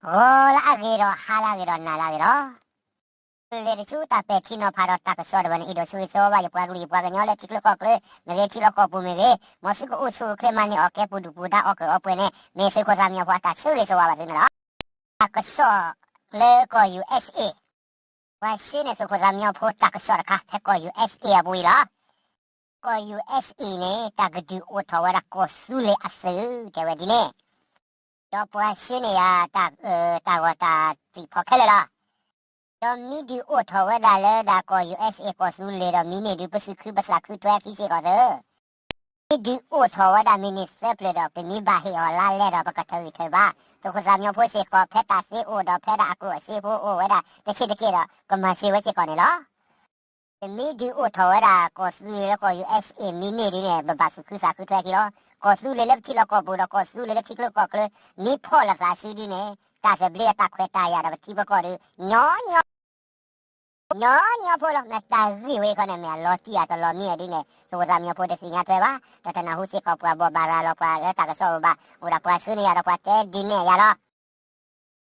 ဂီၤလၢအဂ့ၤဒီးဟါလၢအဂ့ၤဒီးနၤလၢအဂ့ၤလီၤ. လဲၤတဆူတၢ်ပဲာ်ထံနီၤဖးဒီးတၢ်ကစီၣ်တဝဲန့ၣ် အဲၣ်ဒိးဆၢဂ့ၤဆၢဝါဘၣ်ယပှၤကလုာ်ယပှၤကညီလၢထံချၢကီၢ်ချၢမ့ၢ်ဂ့ၤ ထံလီၢ်ကီၢ်ပူၤမ့ၢ်ဂ့ၤ, မ်သုကအိၣ်ဆူၣ်အိၣ်ချ့မၤန့ၢ်အီၣ်ကဲပူၤဒုၣ်ပူၤဒါအီၣ်ကၢၣ်အီပှဲၤန့ၣ် မ့ၢ်သုးခိၣ်သးမံညီဖိအတၢ်ဆၢဂ့ၤဆၢဝါဘၣ်သုန့ၣ်လီၤ. တၢ်ကစီၣ်လၢကီၢ် ယူၣ်အ့းအ့း ပှၤဆှၢန့ၢ်သုးခိၣ်သးမံညီဖိတၢ်ကစီၣ်တခါ ဖဲကီၢ် ယူၣ်အ့းအ့း အပူၤအံၤလီၤ. ကီၢ် ယူၣ်အ့းအ့း န့ၣ် တၢ်ကဒုးအိၣ်ထီၣ်ဝဲဒၣ်ကီၢ်သူလ့ၤအသုး တဲဝဲဒ်န့ၣ်, ဒီးပှၤဆှၢန့ၢ်ယၤ တၢ်ဂီၤတၢ်သံၣ်ဖီခဲလၢာ်လီၤ. ဒီးမ့ၢ်ဒုးအိၣ်ထီၣ်ဝဲဒၣ်လၢဒၣ်ကီၢ် ယူၣ်အ့းအ့း ကီၢ်သူလ့ၤဒီး မ့ၢ်န့ၢ်ဒုး ပသုးခုပသးခုထွဲအခံစ့ၢ်ကီးသု မ့ၢ်ဒုးအိၣ်ထီၣ်ဝဲဒၣ်မံးနံးသၢဖျၢၣ်ဒီး ပမ့ၢ်ဘၣ်ဟ့ၣ်အီၤလါလဲဒီး ပကထၢဂံၢ်ထၢဘါ, သုးခိၣ်သးမံညီဖိစ့ၢ်ကီး ဖဲတၢ်သ့အိၣ်ဒီးဖဲဒၣ်အကျိၣ်အစ့ဖိအိၣ်ဝဲဒၣ်တဆံးတက့ၢ်ဒီး ကမၤစၢၤဝဲစ့ၢ်ကီးန့ၣ်လီၤ. ပမ့ၢ်ဒုးအိၣ်ထီၣ်ဝဲဒၣ်ကီၢ်သူလ့ၤလၢကီၢ် ယူၣ်အ့းအ့း မ့ၢ်န့ၢ်ဒုးန့ၣ် ပဘၣ်သူၣ်ခုသးခုထွဲအခံလီၤ. ကီၢ်သူလ့ၤလၢပထံလီၢ်ကီၢ်ပူၤဒီးကီၢ်သူလ့ၤလၢထံချၢကီၢ်ချၢ မ့ၢ်ဖီၣ်လိာ်သးစုဒုးန့ၣ် တၢ်သဘျ့အတၢ်ခွဲးတၢ်ယာ်ဒီးပထံပကီၢ်ဒုး ညီညီ ညီညီဖိလီၤ. မ့ၢ်တၢ်ဂ့ၢ်ဝဲအံၤခီန့ၣ် မ့ၢ်အလီၤတံၢ်အတလီၤမံအီၤဒုးန့ၣ် သုးခိၣ်သးမံညီဖိတသ့ၣ်ညါထွဲဘၣ်, ဒီးတနၢ်ဟူစ့ၢ်ကီးပှၤဘိးဘၣ်ရၤလီၤပှၤလၢတၢ်ကစီၣ်အိၣ်ဘၣ် အိၣ်ဒၣ်ပှၤဆှၢန့ၢ်ယၤဒီးပှၤတဲဒုးနဲၣ်ယၤလီၤ.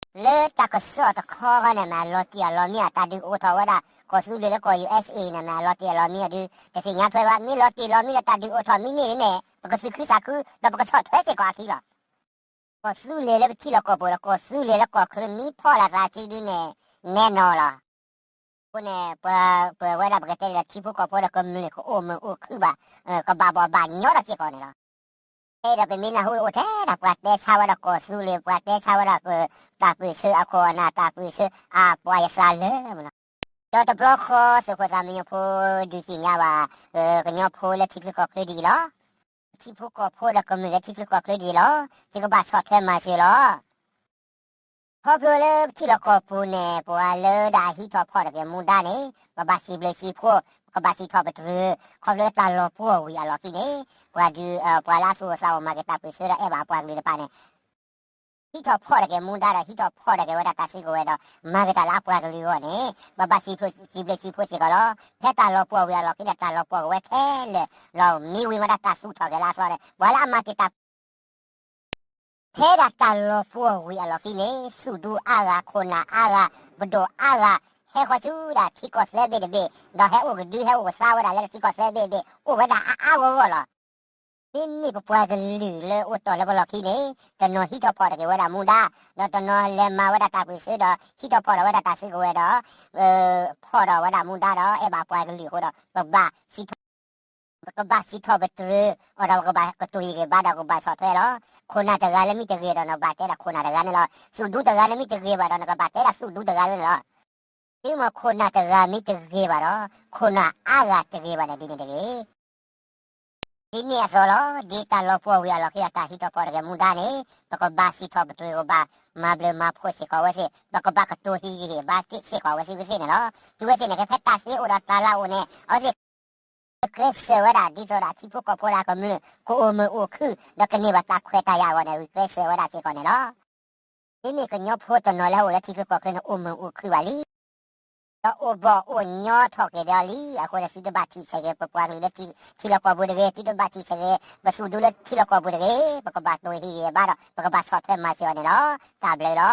လၢတၢ်ကစီၣ်တခီခီန့ၣ် မ့ၢ်အလီၤတံၢ်အလီၤမံအတၢ်ဒုးအိၣ်ထီၣ်ဝဲဒၣ် ကီၢ်သူလ့ၤလၢကီၢ် ယူၣ်အ့းအ့း န့ၣ် မ့ၢ်အလီၤတံၢ်အလီၤမံအီၤဒုး တသ့ၣ်ညါထွဲဘၣ်. မ့ၢ်လီၤတံၢ်လီၤမံဒီးတၢ်ဒုးအိၣ်ထီၣ်မံန့ၢ်န့ၣ် ပကသူၣ်ခုသးခု ဒီးပကဆီၣ်ထွဲစ့ၢ်ကီးအခံလီၤ. ကီၢ်သူလ့ၤလၢပထံလီၢ်ကီၢ်ပူၤဒီး ကီၢ်သူလ့ၤလၢကီၢ်ချၢမ့ၢ်ဖီၣ်လိာ်သးစုဒုးန့ၣ် နဲၣ်နီၤလီၤ. အဃိန့ၣ် ပှၤ ပဝဲဒၣ်ပကတဲလၢထံဖိကီၢ်ဖိဒီးကမျၢၢ်ကအိၣ်မုာ်အိၣ်ခုၣ်ဘၣ်, ကဘၣ်ဘီၣ်ဘၣ်ညီထီၣ်စ့ၢ်ကီးန့ၣ်လီၤ. အဲၣ်ဒိးပမ့ၢ်နၢ်ဟူအိၣ်ထဲဒၣ်ပှၤတဲဆါဝဲဒၣ်ကီၢ်သူလ့ၤ ပှၤတဲဆါဝဲဒၣ် တၢ်ပၢၢ်ဆၢအခိၣ်အနၢ် တၢ်ပၢၢ်ဆၢအပှၤယသးလၢမနီၤ. ဒီးတဘျီဃီ သုးခိၣ်သးမံညီဖိဒုးသ့ၣ်ညါဘၣ် ကညီဖိလၢထံချၢကီၢ်ချၢဒ်အံၤလီၤ. ထံဖိကီၢ်ဖိဒီးကမျၢၢ်လၢထံချၢကီၢ်ချၢဒ်အံၤလီၤ. သုကဘၣ်ဆီၣ်ထွဲမၤစၢၤလီၤ. ခီဖျိလၢပထံလီၢ်ကီၢ်ပူၤန့ၣ် ပှၤလၢဒၣ်ဟံးထီၣ်ဖီၣ်တက့ၢ်မူဒါန့ၣ် ပဘၣ်စံးဘျုးစံးဖှိၣ်, ပကဘၣ်စံးထီၣ်ပတြၢၤ, ခီဖျိလၢတၢ်လီၤပှီၢ်ဝံၤအလီၢ်ခံန့ၣ် ပှၤဒုး ပှၤလၢအသူၣ်အိၣ်သးအိၣ်မၤက့ၤတၢ်ပၢၢ်ဆၢဒီးအဲၣ်ဘၣ်အပှၤကလုာ်တဖၣ်န့ၣ် ဟံးထီၣ်ဖီၣ်တက့ၢ်မူဒါဒီး ဟံးထီၣ်ဖီၣ်တက့ၢ်ဝဲဒၣ်တၢ်စုကဝဲၤဒီး မၤက့ၤတၢ်လၢအပှၤကလုာ်အဂီၢ်န့ၣ် ပဘၣ်စံးဘျုးစံးဖှိၣ်စ့ၢ်ကီးလီၤ. ဖဲတၢ်လီၤပှီၢ်ဝံၤအလီၢ်ခံဒီး တၢ်လီၤပှီၢ်ကဝဲခဲလၢာ်လီၤ. မ့ၢ်ဝံၤမးဒၣ်တၢ်သူၣ်ထီၣ်က့ၤလၢအသီန့ၣ် ပှၤလၢအမၤက့ၤတၢ် ဖဲဒၣ်တၢ်လီၤပှီၢ်ဝံၤအလီၢ်ခံန့ၣ် သူၣ်ဒူအါဂၤ ခိၣ်နၢ်အါဂၤ ပဒိၣ်အါဂၤ ဟဲဃီၤဆူဒၣ်ထံကီၢ်သၢဘ့ၣ်တဘ့ၣ် ဒီးဟဲအိၣ်ကဒု ဟဲအိၣ်ကသါဝဲဒၣ်လၢထံကီၢ်သၢဘ့ၣ်တဘ့ၣ် အိၣ်ဝဲဒၣ်အါအါဂီၢ်ဂီၢ်လီၤ. မ့မ့ၢ်ပပှၤကလုာ်လၢအိၣ်တီၢ်လၢပလီၢ်ခံန့ၣ် တနီၤဟံးထီၣ်ဖီၣ်တက့ၢ်ဝဲဒၣ်မူဒါ, ဒီးတနီၤလဲၤမၤဝဲဒၣ်တၢ်ပၢၢ်ဆၢဒီး ဟံးထီၣ်ဖီၣ်ထီၣ်ဝဲဒၣ်တၢ်စုကဝဲၤဒီး ဖီၣ်ထီၣ်ဝဲဒၣ်မူဒါဒီး အဲၣ်ဘၣ်ပှၤကလုာ်အဃိဒီး ပဘၣ်စံးထီၣ် ပကဘၣ်စံးထီၣ်ပတြၢၤအီၤဒီး ပကဘၣ်ကတိၤဟ့ၣ်ဂံၢ်ဘါဒီးကဘၣ်ဆီၣ်ထွဲလီၤ. ခိၣ်နၢ်တဂၤလၢမ့ၢ်တဂ့ၤဒီး နဘၣ်တဲဒၣ်ခိၣ်နၢ်တဂၤန့ၣ်လီၤ. သူၣ်ဒူတဂၤလၢမ့ၢ်တဂ့ၤဘၣ်ဒီး နကဘၣ်တဲဒၣ်သူၣ်ဒူတဂၤန့ၣ်လီၤ. တုၤမ့ၢ်ခိၣ်နၢ်တဂၤမ့ၢ်တဂ့ၤဘၣ်ဒီး ခိၣ်နၢ်အါဂၤတဂ့ၤဘၣ်န့ၣ်ဒ်န့ၣ်တဂ့ၤ. ဒ်န့ၣ်အသိးလီၤ. ဒ်တၢ်လီၤပှီၢ်ဝံၤအလီၢ်ခံဒီး တၢ်ဟံးထီၣ်ဖီၣ်တဂ့ၤမူဒါန့ၣ် ပကဘၣ်စံးထီၣ်ပတြၢၤ ပကဘၣ်မၤဘျုးမၤဖှိၣ်စ့ၢ်ကီးဝဲသ့ၣ်, ပကဘၣ်ကတိၤဟ့ၣ်ဂံၢ်ဟ့ၣ်ဘါစ့ၢ်ကီးဝဲသ့ၣ်ဝဲသ့ၣ်န့ၣ်လီၤ. တုၤဝဲသ့ၣ်န့ၣ် ဖဲတၢ်သ့အိၣ်ဒီးတၢ်လၢအအိၣ်န့ၣ် အဝဲသ့ၣ် ဂုာ်ကျဲးစၢးဝဲဒၣ် ဒ်သိးဒီးထံဖိကီၢ်ဖိဒီးကမျၢၢ် ကအိၣ်မုာ်အိၣ်ခုၣ် ဒီးကန့ၢ်ဘၣ်တၢ်ခွဲးတၢ်ယာ်အဂီၢ်န့ၣ် ဂုာ်ကျဲးစၢးဝဲဒၣ်စ့ၢ်ကီးန့ၣ်လီၤ. မ့မ့ၢ်ကညီဖိတနီၤလၢဟဲအိၣ်လၢထံချၢကီၢ်ချၢန့ၣ် အိၣ်မုာ်အိၣ်ခုၣ်ဘၣ်လံ ဒီးအိၣ်ဘီၣ်အိၣ်ညီထီၣ်က့ၤဒီးလံ. အဃိန့ၣ် သုတဘၣ်ထံၣ်ဆဲးဂ့ၤပပှၤကလုာ်လၢထံလီၢ်ကီၢ်ပူၤတဂ့ၤ, သုတဘၣ်ထံၣ်ဆဲးဂ့ၤ ပသူၣ်ဒူလၢထံလီၢ်ကီၢ်ပူၤတဂ့ၤ. ပကဘၣ်တိၤဟ့ၣ်ဂံၢ်ဟ့ၣ်ဘါဒီး ပကဘၣ်ဆီၣ်ထွဲမၤစၢၤအီၤန့ၣ်လီၤ. တၢ်ဘျုးလီၤ.